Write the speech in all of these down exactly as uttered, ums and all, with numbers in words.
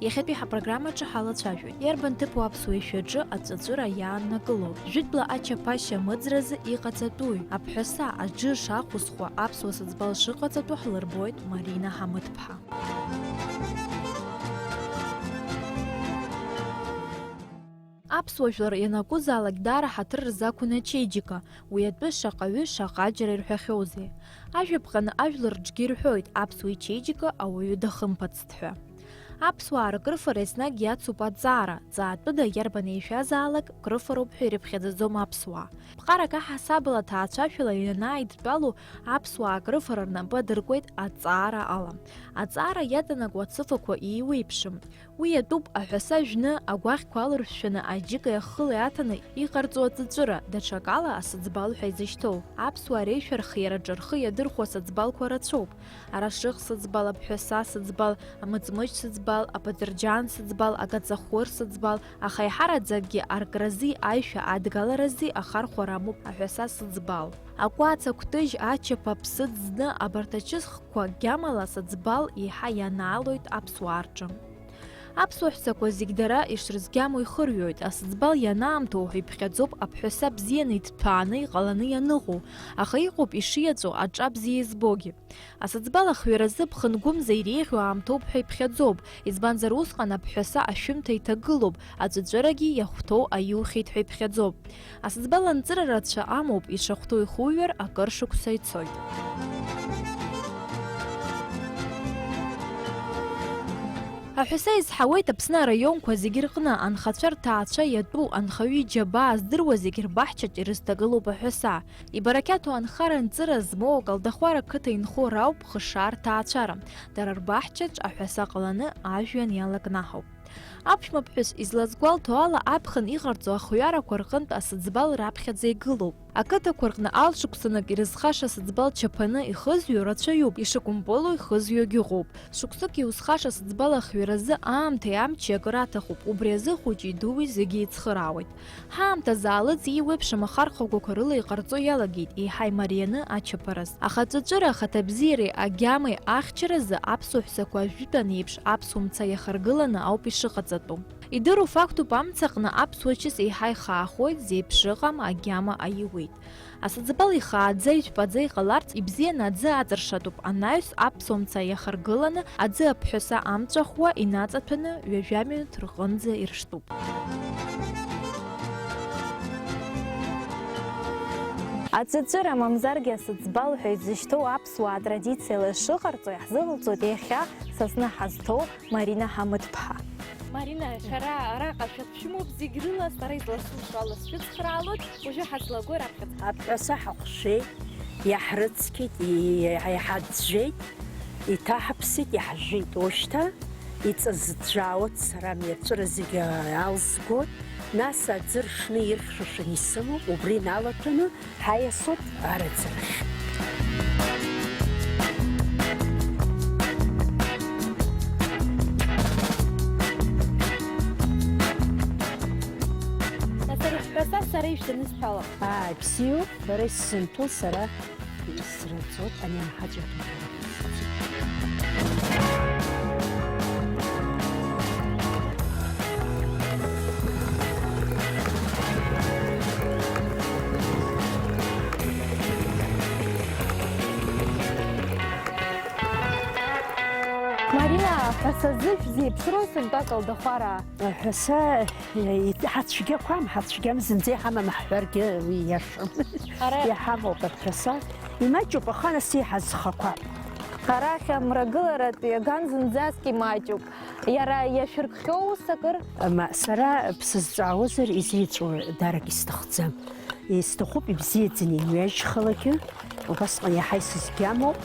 Иахьатәи ҳапрограммаҿы ҳалацәажәоит, иарбан ҭыԥу аԥсуа ишәаҿы аҵәыҵәыра иааннакыло, жәытәла ачаԥашьа амыӡразы иҟаҵатәуи, аԥҳәаса аџыр шахәысхуа аԥсуа сыӡбал шыҟаҵатәу ҳлырбоит Марина Ҳамыҭԥҳа. Аԥсуа жәлар ианакәызаалак даара ҳаҭыр рзақәын ачеиџьыка, уи атәы шаҟаҩы шаҟаџьара ирҳәахьоузеи. Ажәаԥҟаны ажәлар рҿгьы ирҳәоит, аԥсуа ичеиџьыка ауаҩы дахымԥацт ҳәа. Аԥсуаа ркрыфара еснагь иацуп аҵара, ҵаатәыда иарбан еишәазаалак крыфароуп ҳәа ирыԥхьаӡаӡом аԥсуаа. Ԥҟарак аҳасабала ҭаацәашәала ианааидтәалоу аԥсуаа акрыфара рнапы адыркуеит аҵара ала. Аҵара иаҵанакуа ацыфақәа иеиуеиԥшым. Уи иатәуп аҳәаса жәны, агәаӷьқәа алыршәшәаны аџьыка иахыла иаҭаны иҟарҵо аҵәыҵәыра, даҽакала асыӡбал ҳәа изышьҭоу. Аԥсуаа реишәа рхиараҿы рхы иадырхәо асыӡбалқәа рацәоуп. Арашых сыӡбал, аԥҳәаса сыӡбал, амыҵмыџь сыӡбал, абаӡырџьан сыӡбал, агаӡахәыр сыӡбал, аха еиҳараӡакгьы аркрази аишәа адгаларази ахархәара амоуп аҳәаса сыӡбал. Акәац, акәтыжь, ачаԥа, аԥсыӡ зны, абарҭ ачысхқәа гьамала асыӡбал еиҳа ианаалоит аԥсуаа рҿы. Аԥсуа ҳәсақәа зегь дара ишрызгьамоу ихырҩоит, асыӡбал ианаамҭоу ҳәа иԥхьаӡоуп аԥҳәаса бзианы иҭҭәааны иҟаланы ианыҟоу, аха иҟоуп ишиаҵәоу аҿа бзиа избогьы. Асыӡбал ахҩаразы ԥхынгәымза иреиӷьу аамҭоуп ҳәа иԥхьаӡоуп, избанзар усҟан аԥҳәаса ашәымҭа иҭагылоуп, аҵәыҵәырагьы иахәҭоу аиухьеит ҳәа иԥхьаӡоуп. Асыӡбал анҵыра рацәа амоуп, ишахәҭоу ихуҩар акыр шықәса ицоит. Аҳәаса изҳауеит Аԥсны араионқәа зегьы рҟны анхацәа рҭаацәа иатәу анхаҩы иџьабаа здыруа зегьы рбаҳчаҿ ирызҭагылоуп аҳәаса. Ибарақьаҭу анхара нҵыра змоу акалдахәара қыҭа инхо рауп хышаа рҭаацәара. Дара рбаҳчаҿ аҳәаса ҟаланы ажәҩан иалакнаҳауп. Аԥшәмаԥҳәыс излазгәалҭо ала, аԥхын иҟарҵо ахҩарақәа рҟынтә асыӡбал раԥхьаӡа игылоуп. Ақыҭақәа рҟны алшықәсанык ирызхаша асыӡбал чаԥаны ихызҩо рацәаҩуп, ишыкәымпылу ихызҩогьы ыҟоуп. Шықәсык иузхаша асыӡбал ахҩаразы аамҭеи амчи акыр аҭахуп, убри азы хәыҷи дуи зегьы еицхыраауеит. Ҳаамҭазы аалыҵ ииуеиԥшым ахархәагақәа рыла иҟарҵо иалагеит, еиҳа имарианы ачаԥараз. Аха аҵәыҵәыра ахаҭабзиареи агьамеи ахьчаразы аԥсуа ҳәсақәа ажәытәан еиԥш аԥсуа мца иахаргыланы ауп ишыҟаҵатәу. Идыру фактуп, амцаҟны аԥсуа чыс еиҳа ихаахоит, зеиԥшыҟам агьама аиуеит. Асыӡбал ихааӡа, ижәпаӡа иҟаларц, ибзианы аӡы аҵыршатәуп, анаҩс аԥсуа мца иахаргыланы, аӡы аԥҳәаса амҵәахуа инаҵаҭәаны ҩажәа минуҭ рҟынӡа ирштәуп. Аҵәыҵәыра мамзаргьы асыӡбал ҳәа изышьҭоу аԥсуаа традициала ишыҟарҵо иаҳзыҟалҵоит иахьа Сасны ҳазҭоу Марина Ҳамыҭԥҳа. Марина, шәара араҟа шәаԥшәымоуп, зегь рыла сара изласылшо ала сшәыцхраалоит, уажәы ҳазлагои раԥхьаӡа? Аԥҳәаса ҳахәшеит, иаҳрыцқьеит, и-, иҳаӡәӡәеит, иҭаҳԥсит, иаҳжәит. Ушьҭа иҵазӡәӡәаауеит, сара амҩаҵәыра зегьы алсгоит, нас аӡы ршны ирхьшәашәан исымоуп, убри иналаҭәаны ҳаиасуеит араӡарахь. Нас ари ҳҳәаса сара ишәҭаны сҳәала. Ааи, бзиоуп, бара исзынҭәо сара исраӡоит, ани амҳаҵә иахьынхара. Марина, аҳәасазы шәзеиԥшроу сынтәа акалдахәараа? Аҳәаса, е, ҳацәгьақәам, ҳацәгьам, зынӡа иҳамам ҳҳәаргьы уи иашам. Ара иҳамоуп аҳәаса. Имаҷуп, аха нас иҳазхақәа. Арахь амрагыларатә иаган зынӡаск имаҷуп. Иара иашәыркхьоу ус акыр? Ма, сара бсызҵаауазар изеиҵәо дарак исҭахӡам. Исҭахуп ибзиаӡаны инҩажьхалакгьы, убасҟан иаҳа исызгьамоуп,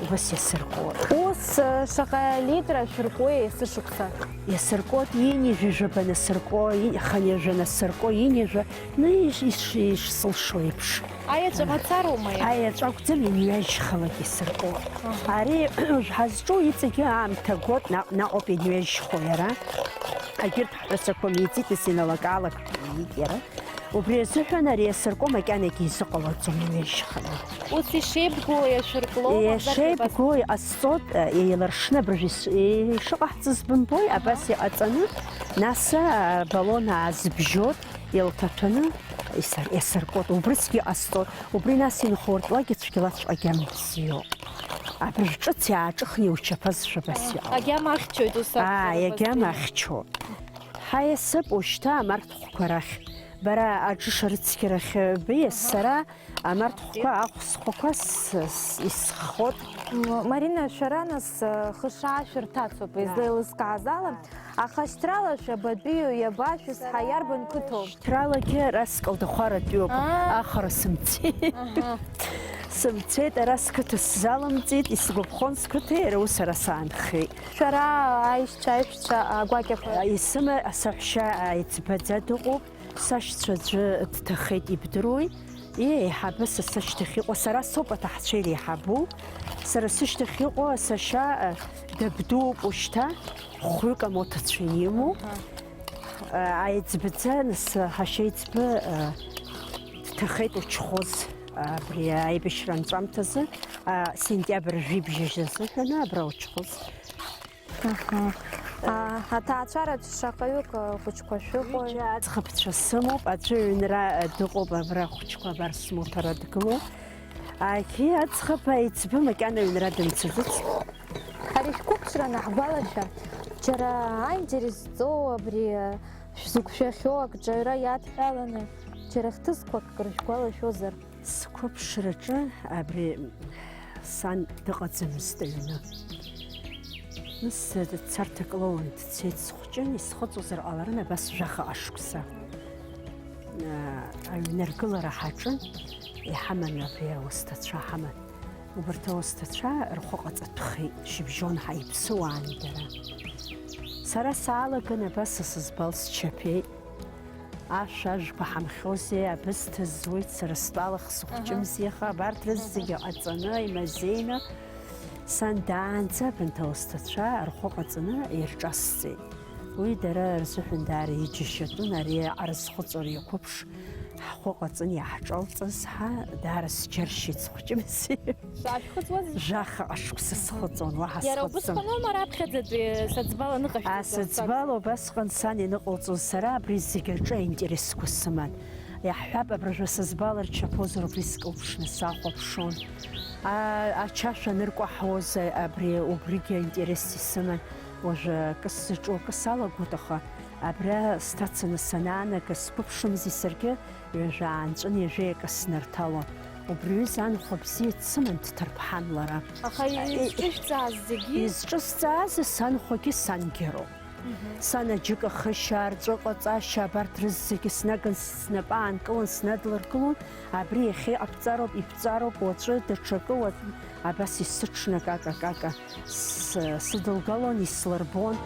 убас иасыркуа. Ус, э, шаҟа литра шәыркуеи есышықәса? Иасыркуеит, ҩынҩажәа насыркуа, и-, хынҩажәа насыркуа, ҩынҩажәа, ну, иш-, иш-, ишсылшо еиԥш. Аеҵәа мацароума иара? Аеҵәа акәӡам, инҩажьхалакгьы сыркуа. Аҳа. Ари ҳазҿу иҵегьы аамҭа гот, наҟ-наҟ ауп инҩажьхо иара. Егьырҭ ҳҳәасақәа миӡит, нас иналак-аалак иит иара. Убри азыҳәан ари асыркәа макьанагьы изыҟалаӡом, иҩежьханы. Ус ишеибгоу иашәырклоу, мамзаргьы абас? Ишеибгоу иҟасҵоит, еиларшны абыржә ис-, ишыҟаҳҵаз бымбои, аҳа, абас иҟаҵаны, нас, а, балон аазбжьот, илҭаҭәаны исар-, иасыркуеит. Убрысгьы иҟасҵоит. Убри нас инхуртуагьы цәгьалаҵәҟьа агьама бзиоуп. Абыржә ҿыц иааҿыхны иучаԥазшәа абас иҟалоит. Агьама ахьчоит, ус акәзар, аа, абас агьама иҟоу. Ахьчоит. Ҳаиасып ушьҭа амарҭхәқәа рахь. Бара аџышарыцқьарахь биас, аҳа, сара амарҭхәқәа, ахәсхәақәа с-, с-, исххот. М, Марина, шәара нас, э, хышаа шәырҭацоуп, да, излеилыскааз ала, да, аха шьҭрала шәабатәиу, иаба шәызҳа, иарбан қыҭоу? Шьҭралагьы ара сколдахәаратәиуп, аа, ахара сымцеит. Аҳа. Сымцеит, ара сқыҭа сзалымҵит, исгәаԥхон сқыҭа, иара ус ара саанхеит. Шәара аишьцәа, аишәцәа, а, гәакьақәа? Исыма саҳәшьа аиҵбаӡа дыҟоуп. Сашьцәа аӡәы дҭахеит, ибдыруеи? Еиҳабы са сышьҭахь иҟоу, сара соуп аҭаҳцәа иреиҳабу. Сара сышьҭахь иҟоу асашьа, а, дабдууп ушьҭа, хәҩык амоҭацәа имоу. Аҳа. А, аиҵбаӡа, нас, ҳашьеиҵбы, а, дҭахеит учхоз, а, абри аибашьра анҵәамҭазы, а, сентиабр жәибжьажь азыҳәаны абра учхоз. Аҳа. А, аҭаацәараҿ шаҟаҩык, а, хәыҷқәа шәыҟои? Ҩыџьа аӡӷабцәа сымоуп, аӡәы аҩнра, а, дыҟоуп, абра ахәыҷқәа абар смоҭара дгылоуп. Агьи аӡӷаб аиҵбы макьана аҩнра дымцаӡыц. Ари шәқәыԥшра анаҳгәалашәа, џьара аинтерес зҵоу абри, а, шәзықәшәахьоу акҿаҩра иадҳәаланы, џьара хҭысқәак рышәгәалашәозар? Сқәыԥшраҿы абри сан дыҟаӡамызт аҩны. Нас царҭак лоуан, дцеит, схәҷын, исхыҵуазар ҟаларын абас жәаха ашықәса. Аҩныргылара ҳаҿын, иҳаман абри ауасҭацәа ҳаман. Убарҭ ауасҭацәа рхәы ҟаҵатәхеит, шьыбжьон ҳаиԥсыуаан дара. Сара саалаган абас сызбал счаԥеит. Ашә ажәқәа ҳамхьозеи, абысҭа зуеит, сара стәалах сыхәҷымзи, аха абарҭ рызегьы ҟаҵаны, имазеины, сан даанӡа абанҭ ауасҭацәа рхәы ҟаҵаны ирҿасҵеит. Уи дара рзыҳәан даара иџьашьатәын, ари аҟара зхыҵуа иақәыԥш ҳхәы ҟаҵаны иаҳҿалҵаз ҳа даара сџьаршьеит, сыхәҷымзи. Шәаашәхыҵуазеи? Жәаха ашықәса схыҵуан, уаҳа схыҵуам. Иара убысҟаноума раԥхьаӡатәи саӡбал аныҟашәҵоз? Асаӡбал убасҟан сан ианыҟалҵоз сара абри зегь аҿы аинтересқәа сыман. Иаҳҳәап, абыржәы саӡбал рчаԥозар убри скылԥшны сахәаԥшуан. А-, ачашә аныркәаҳауаз абри убригьы аинтерес исыман. Уажәы акы сзаҿу акы салагоит, аха абра сҭацаны санаанага сқәыԥшымзи саргьы. Ҩажәа аанҵәан, ҩажәа иакы снарҭалон. Убри аҩыза анхәа бзиа дсыман, дҭарԥҳан лара. Аха изҿышәҵааз зегьы? Изҿысҵааз санхәагьы сангьы роуп. Мгм. Сан аџьыка хышьа, арҵәыҟаҵашьа, абарҭ рызегьы снаган, снапы аанкылан, снадлыргылон, абри иахьа иҟабҵароуп, ибҵароуп, уаҵәы даҽакы, уа-, абас исыҽнак ака-кака. С-, сыдылгалон, ислырбон.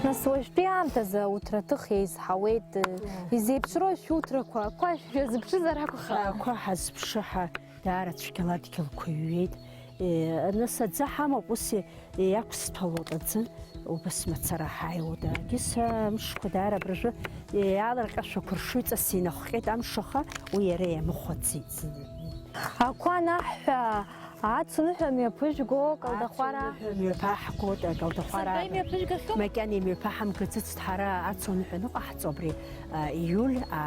Нас уажәтәи аамҭазы ауҭраҭых еизҳауеит, изеиԥшроу шәуҭрақәа, ақәа шәазыԥшызар акәхап? Ақәа ҳазԥшы ҳәа даара цәгьала адгьылқәа ҩуеит. Е, нас аӡы ҳамоуп, ус и-, иақәсҭәалоит аӡы. Убас мацара ҳаиуеит, егьыс амшқәа даара абыржәы иаалырҟьашәақәа ршыҩҵас инахҟьеит амш, аха уи иара иамыхәаӡеит. Ақәа анаҳҳәа, ацуныҳәа мҩаԥыжәго, Калдахәара. Ацуныҳәа мҩаԥаҳгоит, Калдахәара. Сынтәа имҩаԥыжәгахьоу? Макьана имҩаԥаҳамгаӡацт, ҳара ацуныҳәа ныҟаҳҵо абри, а, ииуль, а,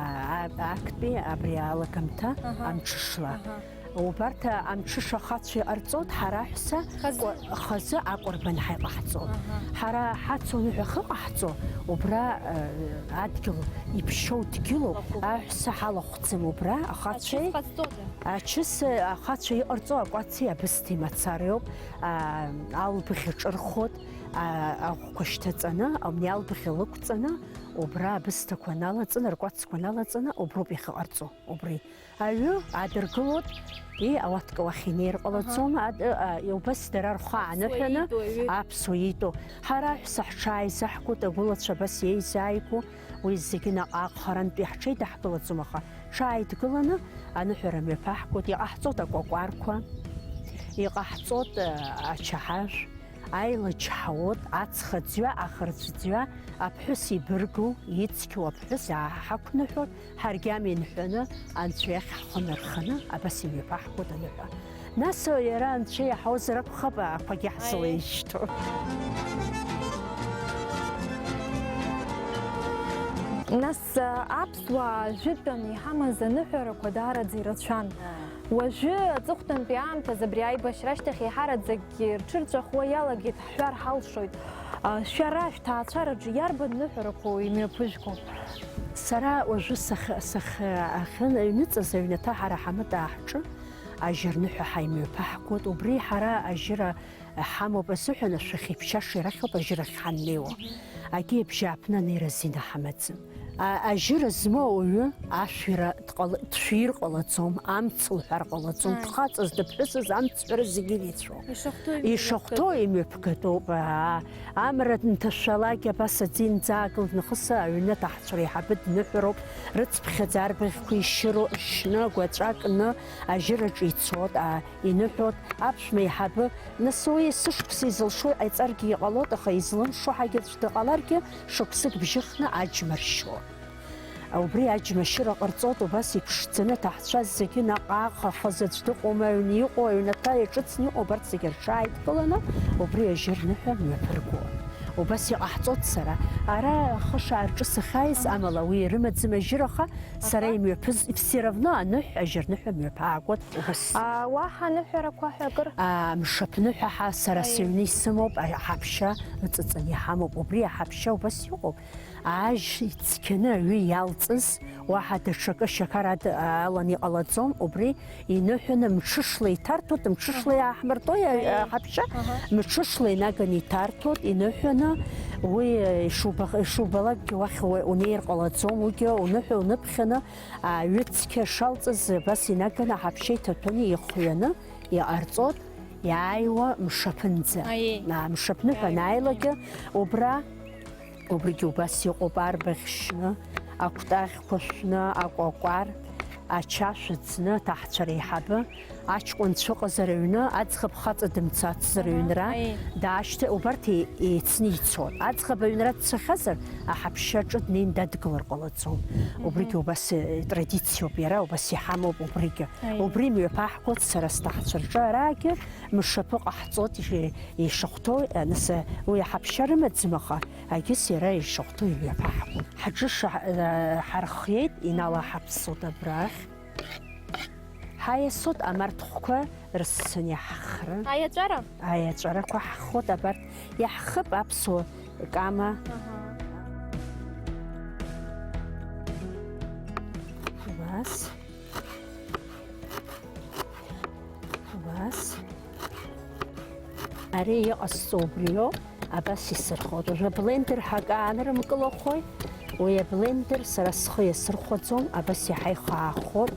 а, актәи абри алагамҭа, аҳа, амҽышла. Аҳа. Убарҭ амҽыша ахацәа иҟарҵоит, ҳара аҳәса хазы, кәа-, хазы акәырбан ҳаиҟаҳҵоит. Аҳа. Ҳара ҳацуныҳәа ахьыҟаҳҵо, убра, э, адгьыл иԥшьоу дгьылуп, лахәуп, аҳәса ҳалахәӡам убра, ахацәеи. Ачыс ҟазҵода? Ачыс, э, ахацәа иҟарҵо акәаци абысҭеи мацареиуп, а, албыхь аҿырхуеит, а, аӷәқәа шьҭаҵаны, амни албыхь лықәҵаны, убра абысҭақәа налаҵаны, ркәацқәа налаҵаны, уброуп иахьыҟарҵо, убри. Аҩы адыргылоит, и, ауатка уахь инеир ҟалаӡом, аҳа, ад-, а, а, убас дара рхы ааныҳәаны, аԥсуа иитәу, аҩы, аԥсуа иитәу. Ҳара аҳәса ҳҽааизаҳгоит, агәылацәа абас еизааигәоу, уи зегьы наҟ-ааҟ харантәи ҳҽеидаҳкылаӡом, аха ҽааидгыланы аныҳәара мҩаԥаҳгоит, иҟаҳҵоит акәакәарқәа, иҟаҳҵоит, а, ачаҳажә. Аилаџь ҳауоит, аҵх аӡҩа, ахырҵәӡҩа, аԥҳәыс ибыргу, ицқьоу аԥҳәыс дааҳақәныҳәоит, ҳаргьы амҩа нҳәаны, анцәа иахь ҳхы нарханы, абас имҩаԥаҳгоит аныҳәа. Нас иара анцәа иаҳауазар акәхап, ақәагьы ҳзылеишьҭуа. Нас, аԥсуаа жәытәан иҳамаз аныҳәарақәа даараӡа ирацәан. Уажәы, аҵыхәтәантәи аамҭазы, абри аибашьра ашьҭахь еиҳараӡакгьы рҽырҵәахуа иалагеит ҳҳәар ҳалшоит. А, шәара шәҭаацәараҿы иарбан ныҳәарақәоу имҩаԥыжәго? Сара уажәы сах-, сах-, ахьын-, аҩныҵаз аҩнаҭа ҳара ҳамыта ҳҿы ажьырныҳәа ҳаимҩаԥаҳгоит. Убри ҳара ажьыра ҳамоуп азыҳәан, ашәахьеиԥшьаша ирахьоуп ажьырахь ҳаннеиуа. Агьи абжьааԥны анеира азин ҳамаӡам. А-, ажьыра змоу ауаҩы ашәира дҟала-, дшәир ҟалаӡом, амц лҳәар ҟалаӡом, Ааи. Дхаҵаз, дыԥҳәысыз амц ҳәара зегьы ирицәоу. Ишахәҭоу Ишахәҭоу имҩаԥгатәуп. Аа, амра нҭашәалак абас аӡы инӡаагылт нахыс аҩны аҭаҳцәа реиҳабы дныҳәароуп, рыцԥхьаӡа арбаӷьқәа ишьыроу, шьны, агәаҵәа кны ажьыраҿы ицот, аа, иныҳәот, аԥшәма еиҳабы, нас уи есышықәса изылшо иҟаиҵаргьы иҟалоит, аха излымшо ҳәагьы аӡә дыҟаларгьы, шықәсык бжьыхны аџьма ршьо. Убри аџьма ашьыра ҟарҵоит, убас иԥшӡаны аҭаҳцәа зегьы наҟ-ааҟ ахаз аӡә дыҟоума, аҩны иҟоу, аҩнаҭа иаҿыцны иҟоу, убарҭ зегьы рҽааидкыланы, убри ажьырныҳәа мҩаԥыргон. Убас иҟаҳҵоит сара. Ара хышаа рҿы сахьааиз, Аҳа. Амала уи ирымаӡам ажьыраха, сара Аха. Имҩаԥыз, все равно аныҳәа ажьырныҳәа мҩаԥаагон. Убас. А, уаҳа аныҳәарақәа ҳәа акыр? А, мшаԥныҳәа ҳа, сара Аи. Сыҩны исымоуп, аҳаԥшьа ыҵыҵын иҳамоуп. Убри аҳаԥшьа убас иҟоуп. Ажь ицқьаны аҩы иалҵыз, уаҳа даҽакы шьақар ад-, алан иҟалаӡом, убри иныҳәаны мҽышла иҭарҭәоит, мҽышла Аҳа. Иааҳмыртуеи, Аи. Аҳаԥшьа? Аҳа. Мҽышла инаганы иҭарҭәоит, иныҳәаны, уи, ишубах-, ишубалакгьы уахь уа-, унеир ҟалаӡом, уигьы уныҳәа уныԥхьаны, аҩы цқьа шалҵыз, абас инаганы аҳаԥшьа иҭаҭәаны ихҩаны иҟарҵоит, иааиуа мшаԥынӡа. Аиеи. А, мшаԥныҳәа Иааиуа. Анааилакгьы, убра Убригьы убас иҟоуп, арбаӷь шьны, акәтаӷьқәа шәны, акәакәар, ачашә ӡны, аҭаҳцәа реиҳабы, аҷкәынцәа ыҟазар аҩны, аӡӷаб хаҵа дымцацзар Аҳа, аҩнра, аиеи. Даашьҭы-, убарҭ е-, еицны ицон. Аӡӷаб аҩнра дцахьазар, аҳаԥшьаҿы днеин дадгылар ҟалаӡом. Мгм. Убригьы убас, э, традициоуп иара, убас иҳамоуп убригьы. Аиеи. Убри мҩаԥаҳгоит сара сҭаҳцәа рҿы араагьы, мшаԥы ҟаҳҵоит, иши-, ишахәҭоу, э, нас, э, уи аҳаԥшьа рымаӡам, аха Агьыс иара ишахәҭоу имҩаԥаҳгон. Ҳаџьыша, э, ҳархиеит, иналаҳаԥсоит абрахь. Ҳаиасуеит амарҭхәқәа рыссаны иаҳхра. Аиаҵәара? Аиаҵәарақәа ҳхоит абарҭ. Иаҳхып аԥсуа кама. Аҳа. Убас. Убас. Ари иҟасҵо убриоуп, абас исырхот. Уажәы аблендер ҳәа акы аанырымкылахоит, уи аблендер сара схы иасырхәаӡом, абас иаҳа ихаахот,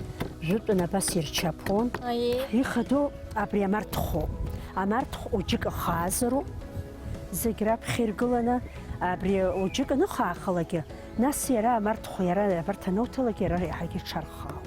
жәытәын абас ирчаԥон. Аиеи. Ихадоу абри амарҭхәоуп. Амарҭхә уџьыка хаазароуп, зегь раԥхьа иргыланы, абри уџьыка аныхаахалакгьы, нас иара амарҭхә, иара абарҭ ануҭалак, иара иаҳагьы иҽархаауп.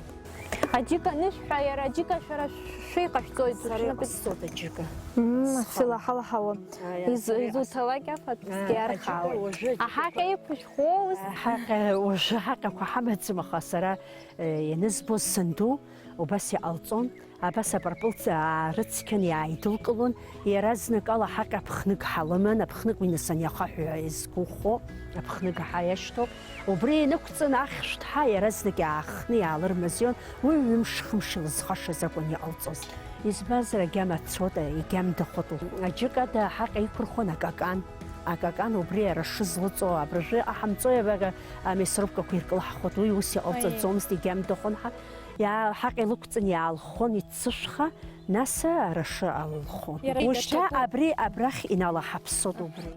Аџьыка анышә ҳәа, иара аџьыка шәара шәыҟашәҵоит. Сара шәнапы иҟасҵоит аџьыка. Мм, Схала. Сылаҳалаҳауа. Аиа, Из-, сара иҟасҵоит. Изуҭалак афатә, Аиа, сгьархаауеит. Аџьыка уажәы аџьыка Аҳаҟьа иқәышәхуоу? Аҳаҟьа, уажәы аҳаҟьақәа ҳамаӡам, аха сара, э, ианызбоз санду убас иҟалҵон. Абас апырпыл аарыцқьан иааидылкылон, иаразнакала аҳаҟьа аԥхнык ҳалыман, аԥхнык уи нас ани ахаҳә ҳәа изқәыххо аԥхнык ҳаиашьҭоуп. Убри инықәҵаны ахьшә ҭҳа иаразнак иаахтны иаалырмазеиуан, уи ҩымш-хымш илызхашаз акәын иҟалҵоз. Избанзар, агьама цот, егьамдахот. Аџьыка ада аҳаҟьа иқәырхон акакан. Акакан убри арашы злыҵоу абыржәы иҟаҳамҵои, абага амесробкақәа иркылаҳхот, уи ус иҟалҵаӡомызт, егьамдахон ҳа. Иаа-, ҳаҟьа илықәҵан иаалххон иццышәха, нас арашы алылхон. Иара Ушьҭа игацәақәа абри абрахь иналаҳаԥсот убри.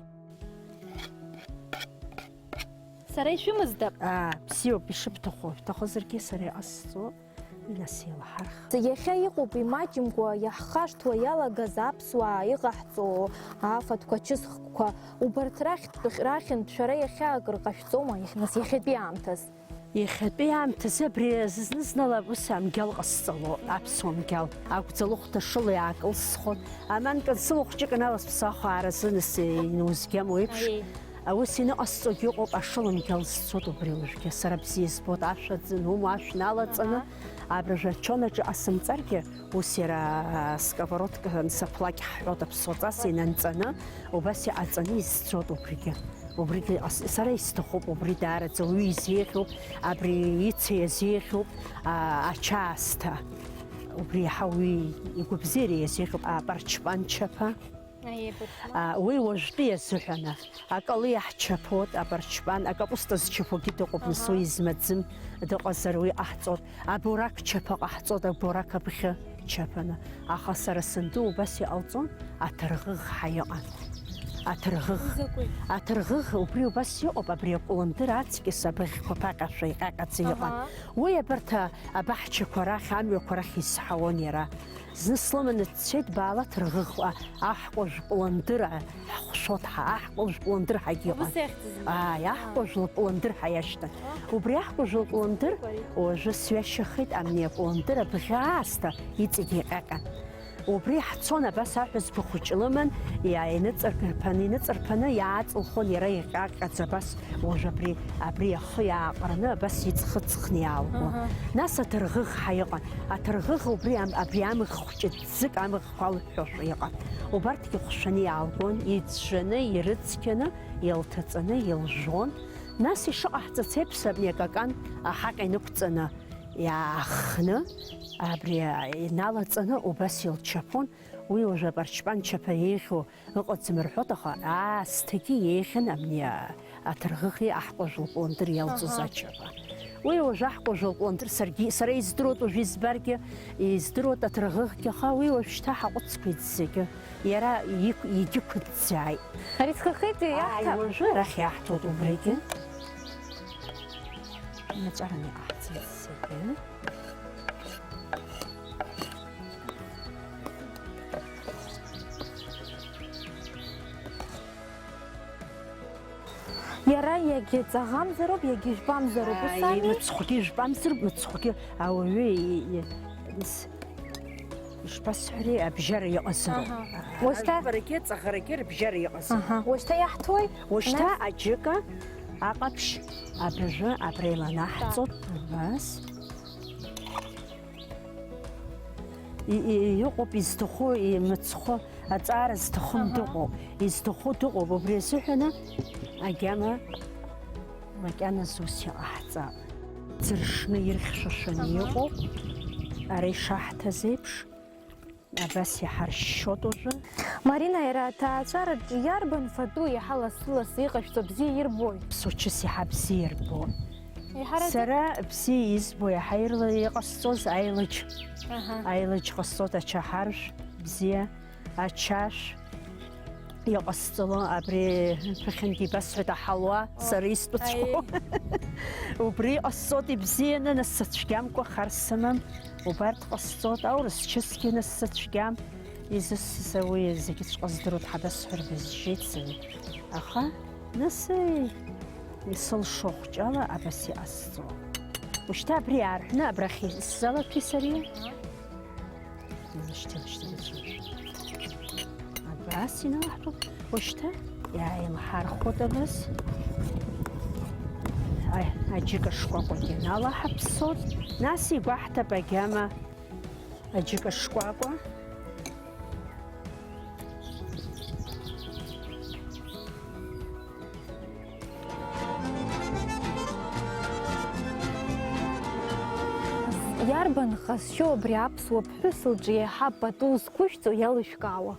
Сара ишәымыздап. Аа, бзиоуп, ишыбҭаху, шәҭахозаргьы сара иҟасҵо, уи нас еилаҳарх. Иахьа иҟоуп имаҷымкәа иаҳхашҭуа иалагаз аԥсуаа иҟаҳҵо афатәқәа, ачысхкқәа, убарҭ рахьтә, рахьынтә шәара иахьа акыр ҟашәҵома, иахь-, нас иахьатәи аамҭаз? Иахьатәи аамҭазы абри зны-знала ус амгьал ҟасҵало, аԥсуа мгьал. Агәӡалыхәҭа шыла иаакылсхон. Аманкан сылахәҷык аналасԥсахо ааразы нас инузгьам уеиԥш. Аиеи. Ус иныҟасҵогьы ыҟоуп, ашыла мгьал сцот убри уажәгьы. Сара бзиа избот, ашә аӡы нумоу, ашә налаҵаны, Аҳа. Абра жәачонаҿы ҟасымҵаргьы, ус иара сковородка ансаԥлак ҳҳәот аԥсуаҵас инанҵаны, убас иҟаҵаны исцот убригьы. Убригьы ас-, сара исҭахуп, убри даараӡа уаҩы изеиӷьуп, абри ица иазеиӷьуп, а, ачаасҭа. Убри иаҳа уаҩы игәабзиара иазеиӷьуп, апарчпан чаԥа. Аиеи, быцма. А, уи уажәтәи азыҳәана. Акалиа ҳчаԥот, апарчпан, акапуста зчаԥогьы дыҟоуп, нас Аҳа. Уи измаӡым дыҟазар уи ҟаҳҵот. Абурак чаԥа ҟаҳҵот, абурак абӷьы чаԥаны. Аха сара санду убас иҟалҵон, аҭырӷыӷ ҳәа иҟан. Аҭырӷыӷ. Изакәи? Аҭырӷыӷ убри убас иҟоуп, абри акәландыр аҵкьыс абыӷьқәа ԥаҟьашәа иҟьаҟьаӡа иҟан. Аҳа. Уи абарҭ а-, абаҳчақәа рахь, амҩақәа рахь изҳауан иара. Зны слыманы дцеит, баала ҭырӷыӷ, а, аҳкәажә кәландыр, а, ҳхәшот ҳа, аҳкәажә кәландыр ҳагьыҟан. Убас иахьӡыз? Ааи, аҳкәажә лкәландыр ҳәа иашьҭан. Аҳ. Убри аҳкәажә лкәландыр уажәы сҩашьахеит, амни акәландыр абӷьы аасҭа иҵегь иҟьаҟьан. Убри ҳцон, абас аҳәызба хәыҷ лыман, иааиныҵарԥаны, иныҵарԥаны иааҵылхон иара иҟьаҟьаӡа абас, уажә абри, абри ахы иааҟараны абас иҵхыҵхны иаалгон. Аҳа. Нас аҭырӷыӷ ҳәа иҟан. Аҭырӷыӷ убри ам-, абри амыӷ хәҷы ӡык амыӷ алҳәошәа иҟан. Убарҭгьы хәшәаны иаалгон, иӡәӡәаны, ирыцқьаны, илҭаҵаны, илжәон. Нас ишыҟаҳҵац еиԥш, абни акакан аҳаҟьа инықәҵаны, иаахны, абри иналаҵаны, убас илчаԥон. Уи уажәы апарчпан чаԥа еиӷьу ыҟаӡам рҳәот, аха аасҭагьы еиӷьын абни а-, аҭырӷыӷи аҳкәажә лкәландыр иалҵыз Аҳа. Ачаԥа. Уи уажәы аҳкәажә лкәландыр саргьы, сара издыруеит уажәы избаргьы, издыруеит аҭырӷыӷгьы, аха уи уажәшьҭа ҳаҟәыҵқәеит зегьы. Иара иқә-, игьықәӡӡааит. Ари схахеит, Ааи, иаҳҭап. Уажәы арахь иаҳҭоит убригьы. Инаҵәараны иҟаҳҵеит зегьы. Иара иагьа ҵаӷамзароуп, иагьа жәбамзароуп, ус Ааи, ами? Мыцхәгьы жәбамзароуп, мыцхәгьы ауаҩы и-, и-, ис-, ишԥасҳәари, абжьара иҟазароуп. Аҳа. Уашьҭа- Ажәларагьы, ҵаӷарагьы рыбжьара иҟазароуп. Аҳа. Уашьҭа иаҳҭои? Уашьҭа Нас? Аџьыка, аҟаԥшь, абыржәы абра иланаҳҵоит, абас. И-, и-, иҟоуп изҭаху, имыцхәу, аҵаара зҭахым Аҳа. Дыҟоуп, изҭаху дыҟоуп, убри азыҳәаны агьама макьаназы ус иҟаҳҵап. Ӡыршны ирхьшәашәаны Аҳа. Иҟоуп, ара ишаҳҭаз еиԥш, абас иҳаршьшьот уажәы. Марина, иара аҭаацәараҿы иарбан фатәу иаҳа лассы-лассы иҟашәҵо бзиа ирбои? Сучыс иаҳа бзиа ирбон. Еиҳараӡак? Сара бзиа избо, иаҳа ирла-, иҟасҵоз аилыџь. Аҳа. Аилыџь ҟасҵоит, ачаҳаршә бзиа, ачашә иҟасҵало, абри ԥыхьангьы ибасҳәеит аҳалуа, О, сара истәыцәоу. Аиеи. Убри иҟасҵоит ибзианы, нас сацәгьамкәа хар сымам. Убарҭ ҟасҵоит, аурыс чысгьы нас сацәгьам. Изысыз ауаҩы зегьыҵәҟьа здыруеит, ҳабасҳәар бызшьеит сара. Аха, нас, сылшо хәҷала абас иҟасҵо. Ушьҭа абри аарҳәны абрахь исзалаҭәи сареи? Ушьҭа, ушьҭа, ушьҭа. Абас иналаҳтәуп. Ушьҭа иааилҳархәот абас. Аи, аџьыка шкәакәагьы налаҳаԥсот. Нас игәаҳҭап агьама. Аџьыка шкәакәа. Иарбан ҟазшьоу абри аԥсуа ԥҳәыс лҿы еиҳа пату зқәышәҵо иалышәкаауа?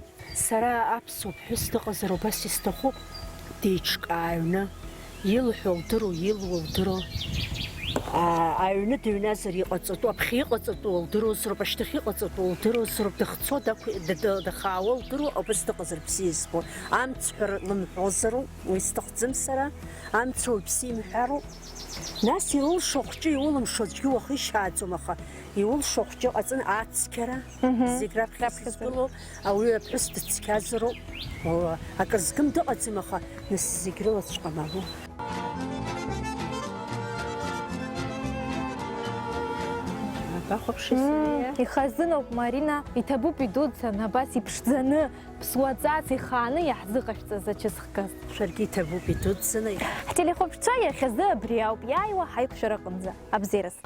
Сара аԥсуа ԥҳәыс дыҟазар убас исҭахуп, деиҿкааҩны, илҳәо лдыруа, илуа лдыруа. Аа, аҩны дыҩназар иҟаҵатәу, аԥхьа иҟаҵатәу лдыруазароуп, ашьҭахь иҟаҵатәу лдыруазароуп, дахьцо, дақә-, д-, д-, дахаауа лдыруа, убас дыҟазар бзиа избон. Амцҳәар лымҳәозароуп, уи сҭахӡам сара, амца уаҩԥсы имҳәароуп. Нас илылшо хәҷы иулымшо аӡәгьы уахишьааӡом, аха иулшо хәҷы ҟаҵаны ацқьара, Мгм. Зегь раԥхьа Раԥхьаӡа. Сызгылоуп, ауаҩы аԥҳәыс дыцқьазароуп, о, акы згым дыҟаӡам, аха нас зегь рылаҵәҟьа малу. Бахәаԥши, Сониа. Ихазыноуп, Марина, иҭабуп идуӡӡаны, абас иԥшӡаны, ԥсуаҵас ихааны иаҳзыҟашәҵаз ачысхгаз. Шәаргьы иҭабуп идуӡӡаны. Ҳтелехәаԥшцәа, иахьазы абри ауп иааиуа ҳаиқәшәара аҟынӡа. Абзиараз.